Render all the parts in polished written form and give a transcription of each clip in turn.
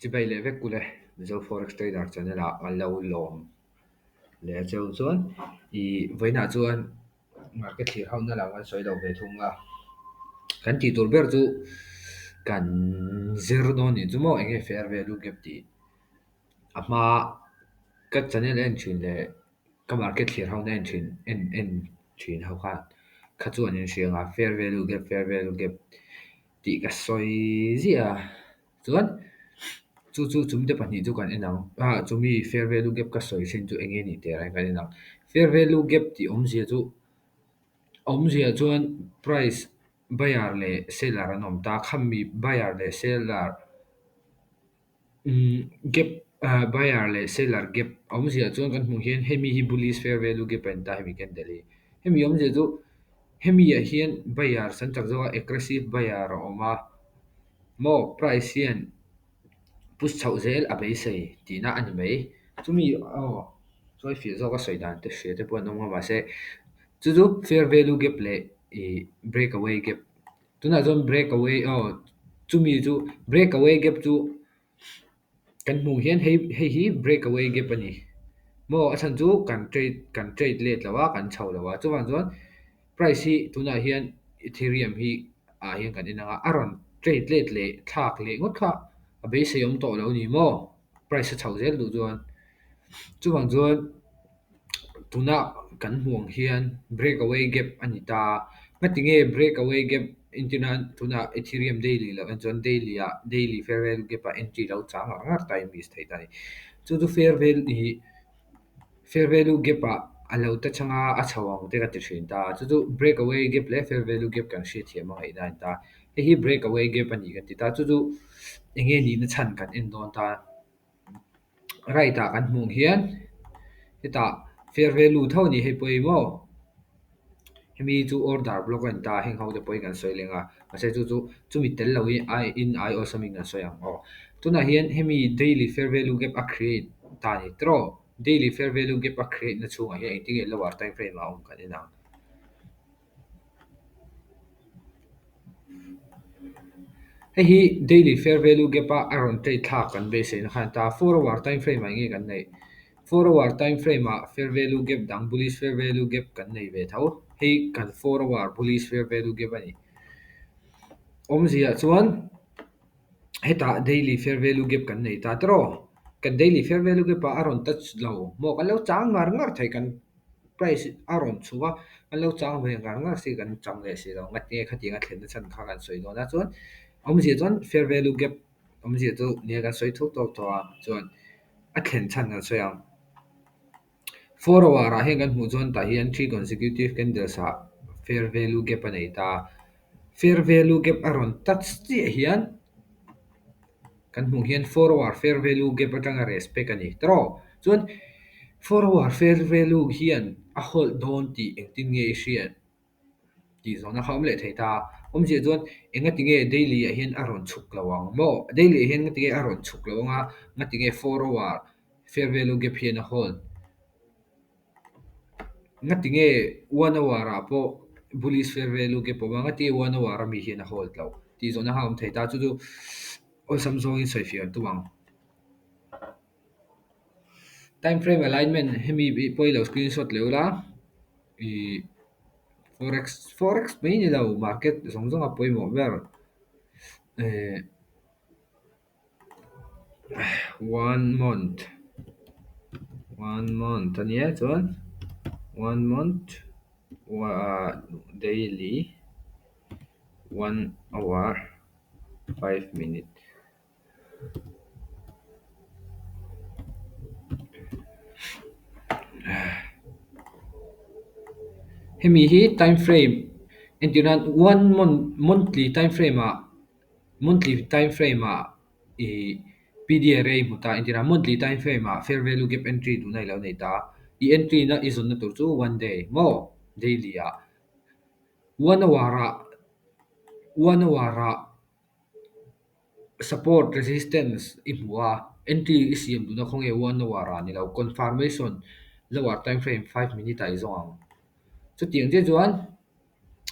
Chibai leh vek ule Mizo Forex Trader channel ah kan lo lawm leh a cheu chuan ih vawiinah chuan market thlir ho na lam kan sawi lo ve thung a, kan tih tur ber chu kan zir dawn nih chu maw eng nge fair value gap tih a hma ka channel en thin leh ka market thlir ho na en thin en en thin ho khan kha chuan in hria ang a fair value gap fair value gap tih ka sawi ziah a. Chuan chu chu chumte pahnih chu kan en ang ah chumi fair value gap ka sawi thin chu eng nge nih teh reng kan en ang. Fair value gap tih awmzia chu awmzia chuan price buyer leh seller an awm ta khami buyer leh seller umm gap ah buyer leh seller gap awmzia chuan kan hmuh hian hemi hi bullish fair value gap a en ta hemi candle hi hemi awmzia chu hemi ah hian buyer san tak zawk a aggressive buyer a awm a. Maw price hian push chhoh zel a beisei tihna a ni mai. Chumi aw chuai fiah zawk a sawi dan te hria te pawh an awm a mahse chu chu fair value gap leh ih break away gap tunah chuan break away aw chumi chu break away gap chu Kan hmuh hian hei hei hi break away gap a ni. Maw a chhan chu kan trade kan trade let lo a kan chho lo a chuvang chuan price hi tunah hian ethereum hi ah hian kan en ang a a rawn trade let leh thlak leh ngawt kha a beisei awm tawh lo a ni maw price a chho zel duh chuan chuvang chuan tuna kan hmuh ang hian break away gap a ni ta ngatinge break away gap entir nan tunah ethereum daily loh en chuan daily ah daily fair value gap ah entry lo chang ngar ngar ta in miss theih ta a ni chu chu fair value ih fair value gap ah a lo ta chang a a chho ang te ka ti thin ta chu chu break away gap leh fair value gap kan hriatthiam a ngaihna a ni ta hei hi break away gap a ni kan ti ta chu chu eng nge nihna chhan kan en dawn ta. Right ah kan hmuh hian hetah fair value tho a ni hei pawimawh hemi chu order block a ni ta heng ho te pawhin kan sawi leng a mahse chu chu chumi tel lo hi ai in ai awlsam in kan sawi ang aw tunah hian hemi daily fair value gap a create ta a ni tawh daily fair value gap a create na chhungah hian engtin nge lower time frame ah a awm kan en ang. Hei hi daily fair value gap a a rawn trade thlak kan beiseina khan ta 4 hour time frame ah enge kan neih 4 hour time frame ah fair value gap dang bullish fair value gap kan nei ve tho hei kan 4 hour bullish fair value gap a ni awmzia chuan hetah daily fair value gap kan nei ta tawh kan daily fair value gap ah a rawn touch lo maw kan lo chang ngar ngar thei kan. Price a rawn chhuk a, kan lo chang ve ngar ngar si kan chang leh si lo ngat nge khatiang a thlenna chhan kha kan sawi dawn a chuan awmzia chuan fair value gap awmzia chu nia kan sawi thuk tawk tawh a chuan a thlen chhan kan sawi ang. 4 hour ah hian kan hmuh chuan tah hian three consecutive candles ah fair value gap a nei ta a, fair value gap a rawn touch chiah hian Kan hmuh hian 4 hour fair value gap atanga respect a ni tawh. Chuan 4 hour fair value hian a hawlh dawn tih engtin nge i hriat tih zawhna kha awm leh thei ta. Awmzia chuan engati nge daily ah hian a rawn chhuk lo ang maw? Daily ah hian ngati nge a rawn chhuk lo ang a, ngati nge 4 hour fair value gap hian a hawlh? Ngati nge one hour ah pawh bullish fair value gap awm a, ngati nge one hour a mi hian a hold loh tih zawhna kha a awm thei ta, chu chu awlsam zawngin sawi fiah an tum ang. Time frame alignment hemi pawh i lo screenshot leh ula ih forex forex mai ni lo market zawng zawng a pawimawh ber eh. One month one month a nia chuan one month daily one hour 5 minute hemi hi time frame entir nan one month monthly time frame ah Monthly time frame ah ih PD array hmu ta entir a monthly time frame ah fair value gap entry duhna i lo nei ta i entry na i zawnna tur chu one day maw daily ah one hour ah one hour ah support resistance i hmu a entry i siam duhna khawnge one hour ah ni lo confirmation lower time frame 5 minute ah i zawng ang chutiang chiah chuan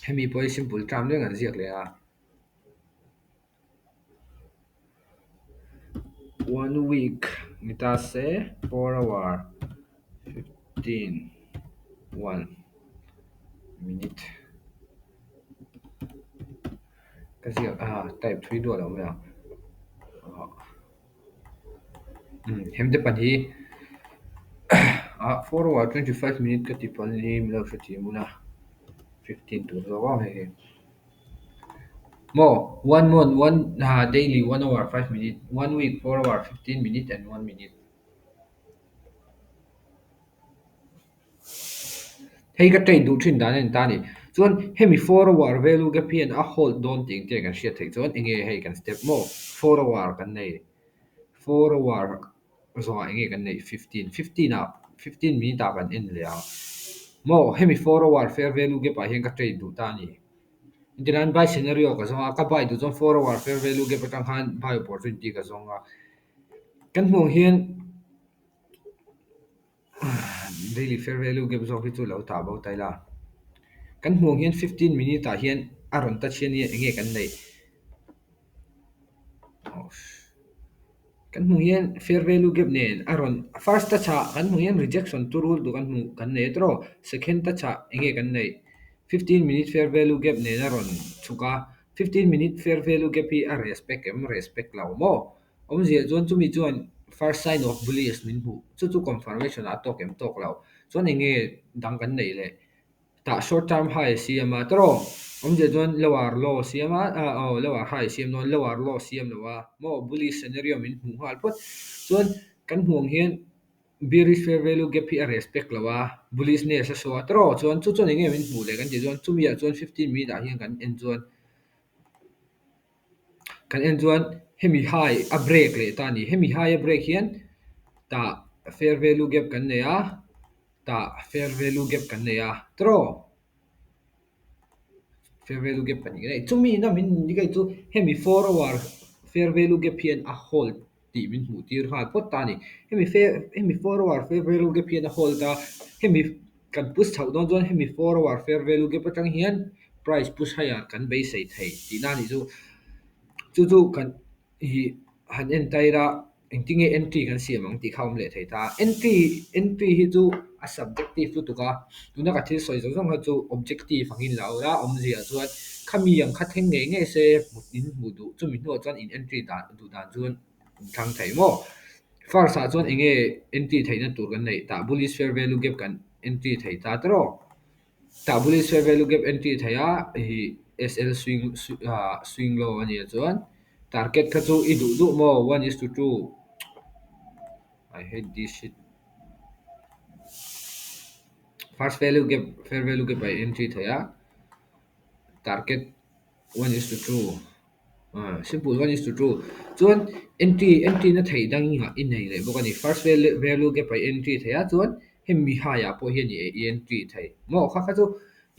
hemi pawh hi simple term reng an ziak leh a. One week ni ta se 4 hour 15 1 minute ka ziak a, type thui duah lo mai ang. Hem te pan hi 4 hour 25 minute ka ti pal ni min lo hrethiam ula, 15 tur zawk aw hei hi. Maw one month one daily 1 hour 5 minute, one week 4 hour 15 minute and 1 minute. Hei ka trade duh thin dan a ni ta ni. Chuan hemi 4 hour value gap hian a hold dawn tih engtin kan hriat theih chuan enge hei kan step maw? 4 hour kan nei, 4 hour zawngah enge kan neih? 15, 15 ah, 15 minute ah kan en leh ang maw. Hemi 4 hour fair value gap ah hian ka trade duh ta a ni. Engtinan buy scenario ka zawng a, ka buy duh chuan 4 hour fair value gap atang khan buy opportunity ka zawng a. Kan hmuh ang hian daily fair value gap zawk hi chu lo tah bo ta ila. Kan hmuh ang hian 15 minute ah hian a rawn touch hian enge kan neih? Kan hmuh hian fair value gap nen a rawn first touch ah kan hmuh hian rejection turul duh kan hmuh kan nei a tiraw. Second touch ah enge kan neih? 15 minute fair value gap nen a rawn chhuk a. 15 minute fair value gap hi a respect em? Respect lo maw? Awmzia chuan chumi chuan first sign of bullish min hmuh. Chu chu confirmation ah a tawk em? Tawk lo. Chuan enge dang kan neih leh? Tah short term high a siam a tiraw. Awmzia chuan lower low a siam a, aw lower high a siam dawn, lower low a siam lo a maw, bullish scenario min hmuh nghal phawt. Chuan kan hmuh ang hian bearish fair value gap hi a respect lo a, bullishness a show a tiraw. Chuan chu chuan enge min hmuh leh kan tih chuan chumi ah chuan 15 minute ah hian kan en chuan hemi high a break leh ta a ni. Hemi high a break hian tah fair value gap kan nei a, tah fair value gap kan nei a tiraw. Fair value gap pahnih kan nei. Chumi ina min indicate chu hemi 4 hour fair value gap hian a hold tih min hmuh tir nghal phawt ta a ni. Hemi 4 hour fair value gap hian a hold a, hemi kan push chhoh dawn chuan hemi 4 hour fair value gap atang hian price push higher kan beisei thei tihna a nih chu. Chu chu kan hi han en ta ila engtinge entry kan siam ang tih kha a awm leh thei ta. Entry hi chu a subjective lutuk a, tuna ka thil sawi zawng zawng kha chu objective angin la ula, awmzia chuan khami ang kha thleng ngei ngei se in hmuh duh, chumi hnuah chuan in entry dan duh dan chuan in thlang thei maw. First ah chuan enge entry theihna tur kan neih? Tah bullish fair value gap kan entry thei ta tiraw. Tah bullish fair value gap entry thei a, hi S L swing swing low a nia chuan target kha chu i duh duh maw, 1:2. I hate this shit. First value gap, fair value gap ah i entry thei a, target 1:2, simple 1:2. Chuan entry na theih dang i nei leh bawk a ni. First value gap ah i entry thei a, chuan hemi high ah pawh hian i entry thei maw. Kha kha chu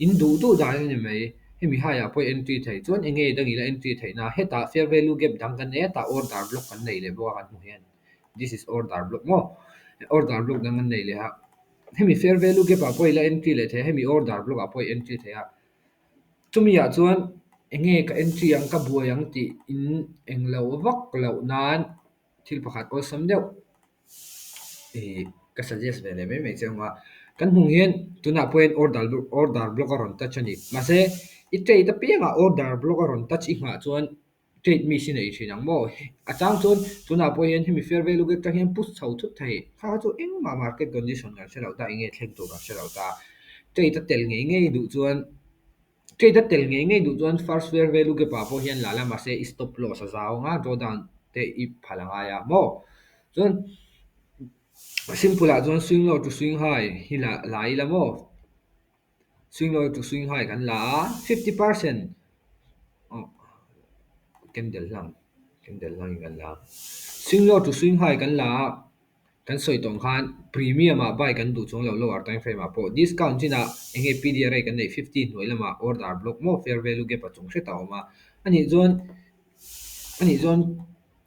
in duh duh dan a ni mai. Hemi high ah pawh i entry thei. Chuan enge dang ila entry theih na? Hetah fair value gap dang kan nei a, tah order block kan nei leh bawk a kan hmuh hian. This is order block maw. Order block dang kan nei leh a. Hemi fair value gap ah pawh ila entry leh thei a, hemi order block ah pawh i entry thei a. Chumi ah chuan enge ka entry ang, ka buai ang tih in englo vak loh nan thil pakhat awlsam deuh ka suggest ve leh mai mai che awm a. Kan hmuh hian tunah pawh hian order block a rawn touch a ni. Mahse i trade apiangah order block a rawn touch i nghah chuan trade miss i nei thin ang maw. A chang chuan tunah pawh hian hemi fair value gap atang hian push chho thut thei. Kha kha chu engmah market condition kan hre lo ta, enge thleng tur kan hre lo ta. Trade a tel ngei ngei duh chuan first fair value gap ah pawh hian la la, mahse i stop loss a zau anga drawdown te i phal angai a maw. Chuan simple ah chuan swing low to swing high hi la la ila maw. Swing low to swing high kan la a, 50% candle hlang, candle hlang in kan la a. Swing low to swing high kan la a, kan sawi tawng khan premium ah buy kan duh chuang lo, lower time frame ah pawh discount chinah enge P D array kan neih? 50 hnuai lamah order block maw, fair value gap a chung hret a awm a. Anih chuan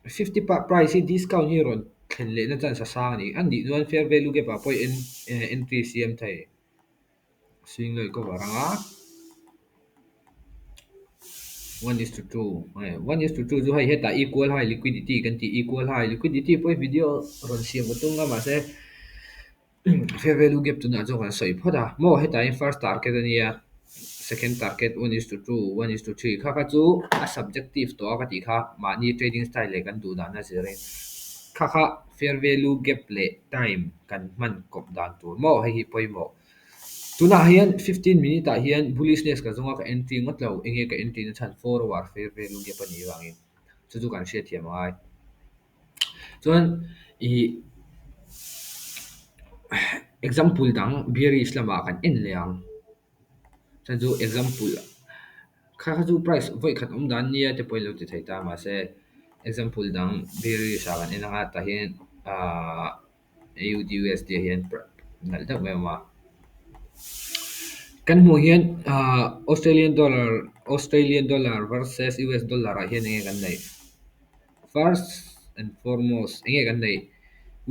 50 price hi discount hi rawn thlen lehna chance a sang a ni. Anih chuan fair value gap ah pawh i entry siam thei. Swing low i cover anga. 1:2, hei 1:2 chu hei hetah equal high liquidity kan tih. Equal high liquidity pawh hi video rawn siam ka tum nga, mahse fair value gap tunah chuan kan sawi phawt a maw. Hetah hian first target ania, second target 1:2, 1:3. Kha kha chu a subjective tawh a ka tih kha, mahni trading style leh kan duh dan a zirin. Kha kha fair value gap leh time kan hman kawp dan tur maw, hei hi pawimawh. Tunah hian 15 minute ah hian bullishness ka zawnga, ka entry ngawt lo. Enge ka entry na chhan? 4 hour fair value gap ani wangin chu chu kan hriat thiam angai. Chuan i example dang bearish lamah kan en leh ang. Chan chu example kha kha chu price voi khat awm dan nia te pawhin lo ti thei ta, mahse example dang bearish ah kan en anga. Tah hian AUD USD hian nalh deuh mai awm a kan hmuh hian. Australian dollar versus US dollar ah hian enge kan neih? First and foremost, enge kan neih?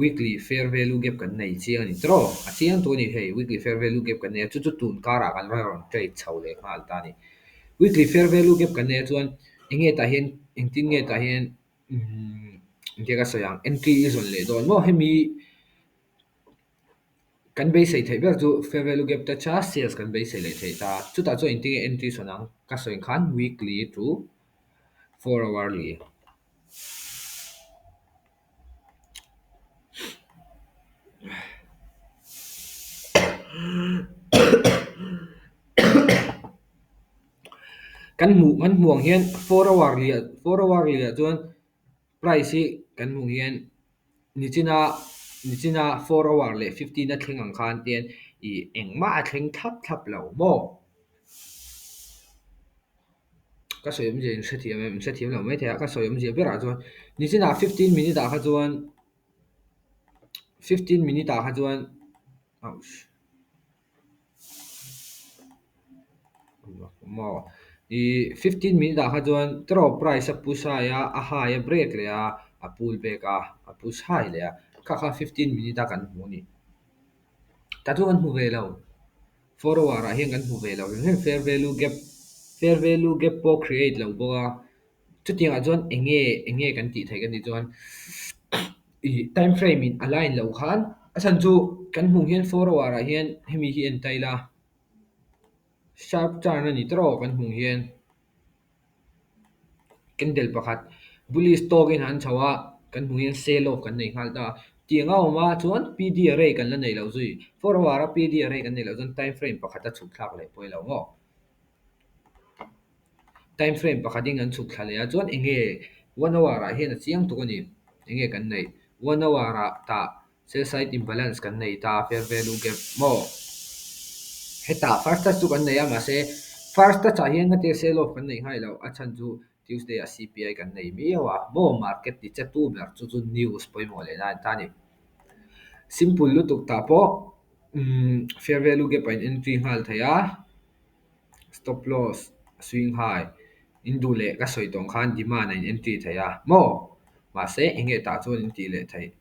Weekly fair value gap kan nei chiang ani tro, a chiang tu ani. Hei weekly fair value gap kan nei a, chu chu tun karah kan rawn trade chho leh nghal ta ni. Weekly fair value gap kan nei a, chuan enge tah hian, engtin nge tah hian engtia ka sawi ang, entry i zawn leh dawn maw? Hemi kan beisei theih ber chu fair value gap touch a sales kan beisei leh thei ta. Chutah chuan engtin nge entry sawn ang? Ka sawi khan weekly to 4 hourly. Kan hmuh kan hmuh ang hian 4 hourly ah chuan price hi kan hmuh hian nichina 4 hour leh 15 a thleng ang khan tian i engmah a thleng thlap thlap lo maw. Ka sawi awmzia in hrethiam em? Hrethiam lo mai thei a. Ka sawi awmzia berah chuan nichina 15 minute ah kha chuan, 15 minute ah kha chuan, ouch, maw, i 15 minute ah kha chuan tro price a push high a, a high a break leh a, a pull back a, a push high leh a. Kha kha 15 minute a kan hmu ni. Ta chu kan hmu ve lo, 4 hour ah hian kan hmu ve lo hrim. Fair value gap pawh create lo bawk a. Chutiangah chuan enge kan tih theih kan tih chuan i time frame in align lo khan a chhan chu kan hmuh hian 4 hour ah hian hemi hi en ta ila, sharp turn ani tawrh. Kan hmuh hian candle pakhat bullish tawkin an chho a, kan hmuh hian sell off kan nei nghal ta. Tiang a awm a, chuan PD array kan la nei lo zui. 4 hour a PD array kan nei lo chuan time frame pakhat a chhuk thlak leh pawi lo maw. Time frame pakhat in an chhuk thla leh a, chuan enge 1 hour ah hian a chiang tuk ani. Enge kan nei 1 hour ah? Tah sell side imbalance kan nei ta, fair value gap maw. Hetah first touch chu kan nei a, mahse first touch ah hian ngate sell off kan nei ngai lo. A chhan chu Tuesday ah CPI kan nei miau a maw, market ti che tu ber chu. Chu news pawimawh leh na an ta ni. Simple lutuk. Tah pawh fair value gap a in entry nghal thei a, stop loss swing high in duh leh ka sawi tawng khan demand a in entry thei a maw. Mahse enge tah chuan in tih leh theih?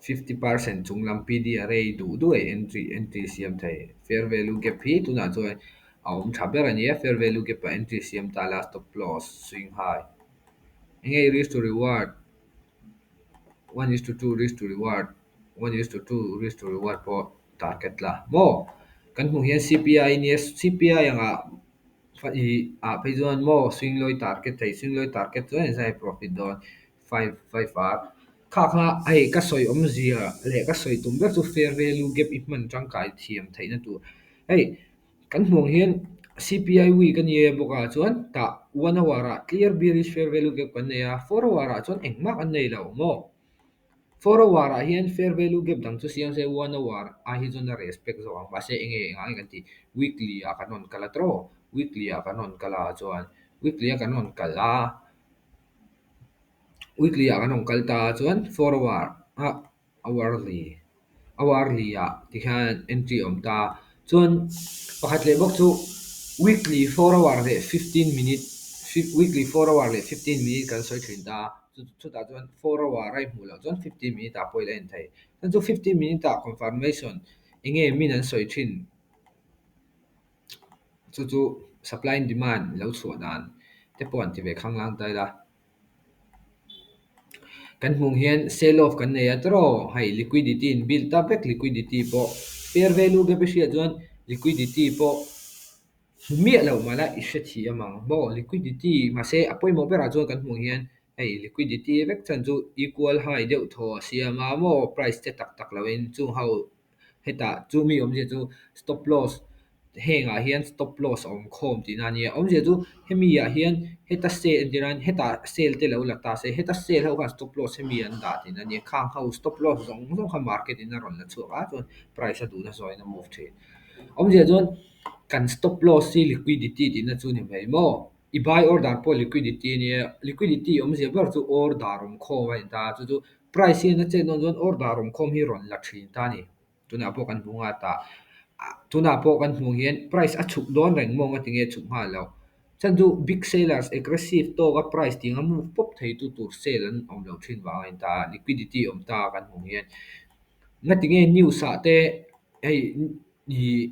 50% chunglam PD array duh duh ei entry siam thei. Fair value gap hi tunah chuan a awm tha ber ani a. Fair value gap a entry siam ta la, stop loss swing high. Enge risk to reward? 1:2 risk to reward, 1:2 risk to reward pawh target la maw. Kan hmuh hian CPI nia, CPI anga i ah phei chuan maw swing low target thei. Swing low target chuan zai profit dawn five five r. Kha kha hei ka sawi awmzia leh ka sawi tum ber chu fair value gap i hman tangkai thiam theihna tur. Hei kan hmuh hian CPI week ani e bawk a, chuan tah 1 hour ah clear bearish fair value gap kan nei a. 4 hour ah chuan engmah kan nei lo maw. 4 hour ah hian fair value gap dang chu siam se 1 hour ah hi chuan a respect zawk ang. Mahse enge engah nge kan ti? Weekly ah kan rawn kal a tawrh. Weekly ah kan rawn kal a, chuan weekly a kan rawn kal a, weekly ah kan rawn kal ta, chuan 4 hour ah hourly ah tikhian entry awm ta. Chuan pakhat leh bawk chu weekly 4 hour leh 15 minute, weekly 4 hour leh 15 minute kan sawi thin ta. Chutah chuan 4 hour a i hmuh loh chuan 15 minute ah pawh i la en thei. Chuan chu 15 minute ah confirmation enge min an sawi thin? Chu chu supply and demand lo chhuah dan te pawh an ti ve khanglang ta ila. Kan hmuh hian sell off kan nei a tiraw hei liquidity in build up vek liquidity pawh fair value gap i hriat chuan liquidity pawh hmu miah loh mah la i hre thiam ang maw liquidity mahse a pawimawh berah chuan kan hmuh hian hei liquidity vek chan chu equal high deuh thaw a siam a maw price te tak tak loin chung ho hetah chu mi awmzia chu stop loss hengah hian stop loss a awm khawm tihna a nia awmzia chu hemi ah hian heta sell entirnan hetah sell te lo la ta se heta sell ho khan stop loss hemi an dah tihna a nia khang ho stop loss zawng zawng kha market in a rawn la chhuak a chuan price a duhna zawhin a move thin awmzia chuan kan stop loss hi liquidity tihna chu ni mai maw i buy order pawh liquidity a nia liquidity awmzia ber chu order awm khawm a ni ta chu chu price hian a chet dawn chuan order awm khawm hi rawn la thin ta a ni tunah pawh kan hmu nga tah tunah pawh kan hmuh hian price a chhuk dawn reng maw nga tinge chhuk nghal lo chan chu big sellers aggressive tawka price tiang a move pawp thei tu tur sell an awm lo thin vang a ni ta liquidity awm ta kan hmuh hian nga tinge news ah te hei ih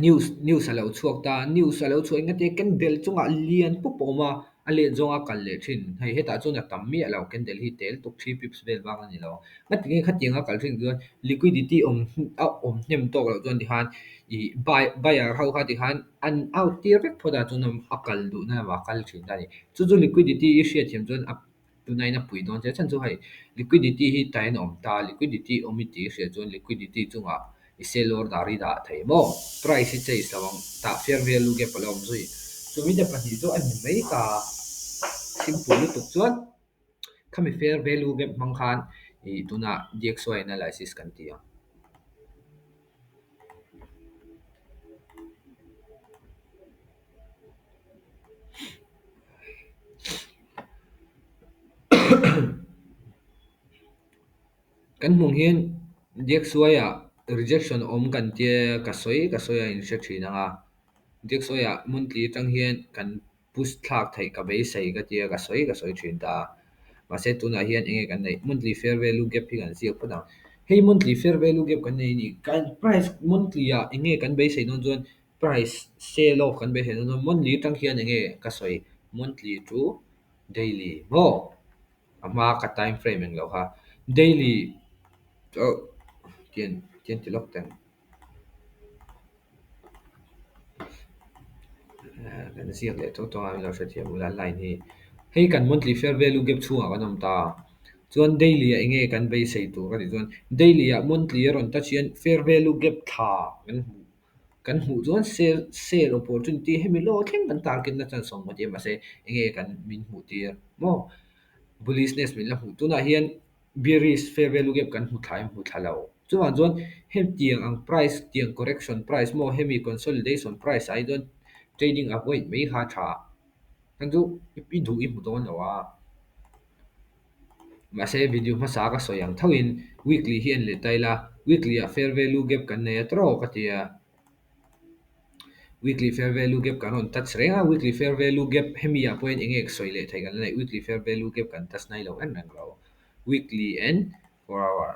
news news a lo chhuak ta news a lo chhuah in nga candle chungah lian pawp a awm a a let zawnga kal leh thin hei hetah chuan a tam miah lo candle hi tel tuk three pips vel vang a ni lo nga tinge khatiang a kal thin chuan liquidity awm a awm hnem tawk loh chuan tikhan ih buy buyer ho kha tikhan an out tir vek phawt a chuan a kal duhna lamah a kal thin ta a ni chu chu liquidity i hriat thiam chuan a tunain a pui dawn che chan chu hei liquidity hi tain a awm ta liquidity awm i tih hriat chuan liquidity chungah i sell order i dah thei maw price hi chase lo ang tah fair value gap a lo awm zui chumi te pahnih chu a ni mai ta simple lutuk chuan khami fair value gap hmang khan ih tunah D_X_Y analysis kan ti ang. Kan hmuh hian D_X_Y ah rejection awm kan tia ka sawi ka sawi a inhre thin ang a D_X_Y ah monthly atang hian kan push thlak theih ka beisei ka tia ka sawi ka sawi thin ta a mahse tunah hian enge kan neih monthly fair value gap hi kan ziak phawt ang hei monthly fair value gap kan nei a ni kan price monthly ah enge kan beisei dawn chuan price sell off kan beisei dawn chuan monthly atang hian enge ka sawi monthly to daily maw a hma ka time frame eng loh kha daily oh tian tian ti lawk teng kan ziak leh tawh tawh a lo hrethiam ula line hi hei kan monthly fair value gap chhungah kan awm ta chuan daily ah enge kan beisei tur a nih chuan daily ah monthly a rawn touch hian fair value gap thla kan hmuh kan hmuh chuan sell sell opportunity hemi law thleng kan target na chance a awm a tia mahse enge kan min hmuh tir maw bullishness min la hmuh tunah hian bearish fair value gap kan hmu thla em hmu thla lo chuvang chuan hetiang ang price tiang correction price maw hemi consolidation price ah hi chuan trading avoid mai kha a tha kan chu i duh i hmu dawn lo a mahse video hmasa ka sawi ang thoin weekly hi en leh ta ila weekly ah fair value gap kan nei a tawk ka ti a weekly fair value gap kan rawn touch reng a weekly fair value gap hemi ah pawhin enge sawi leh theih kan la nei weekly fair value gap kan touch nai lo em reng lo weekly and 4 hour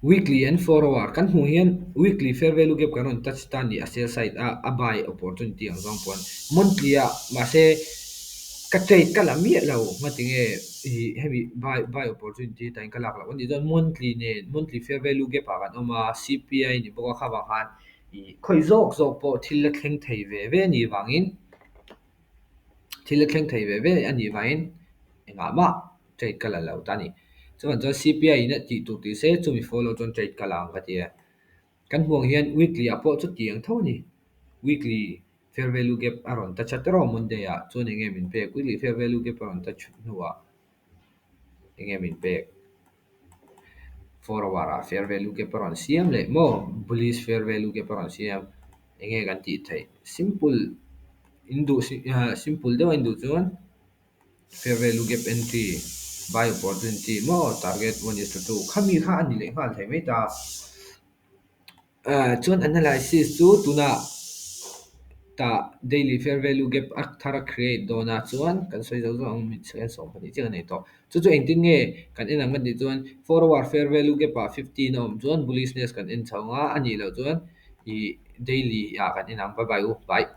weekly and 4 hour kan hmuh hian weekly fair value gap kan rawn touch ta ni a sell side a a buy opportunity ang zawng pawn monthly ah mahse ka trade ka la miah lo ngatinge ih hemi buy buy opportunity tain ka lak loh ani chuan monthly nen monthly fair value gap ah kan awm a C_P_I ni bawk a kha vang khan ih khawi zawk zawk pawh thil la thleng thei ve ve anih vangin thil la thleng thei ve ve anih vangin engah mah trade ka la lo ta a ni chuan chuan C_P_I in a tih tur tih se chumi follow chuan trade ka la ang ka ti a kan hmuh ang hian weekly ah pawh chutiang tho a ni weekly fair value gap a rawn touch a tiraw monday ah chuan enge min pek weekly fair value gap a rawn touch hnuah enge min pek 4 hour ah fair value gap a rawn siam leh maw bullish fair value gap a rawn siam enge kan tih theih simple in duh simple deuh a in duh chuan fair value gap entry buy opportunity maw target 1:2 khami kha ani leh nghal thei mai ta chuan analysis chu tunah. Ta daily fair value gap a thara create dawna chuan kan sawi zo zo ang mit second 12 chiah ka nei tawh. Chu chu engtin nge kan en ang kan tih chuan 4 hour fair value gap ah 15 a awm chuan bullishness kan en chho nga, anih loh chuan i daily ah kan en ang. Bye bye u, bye.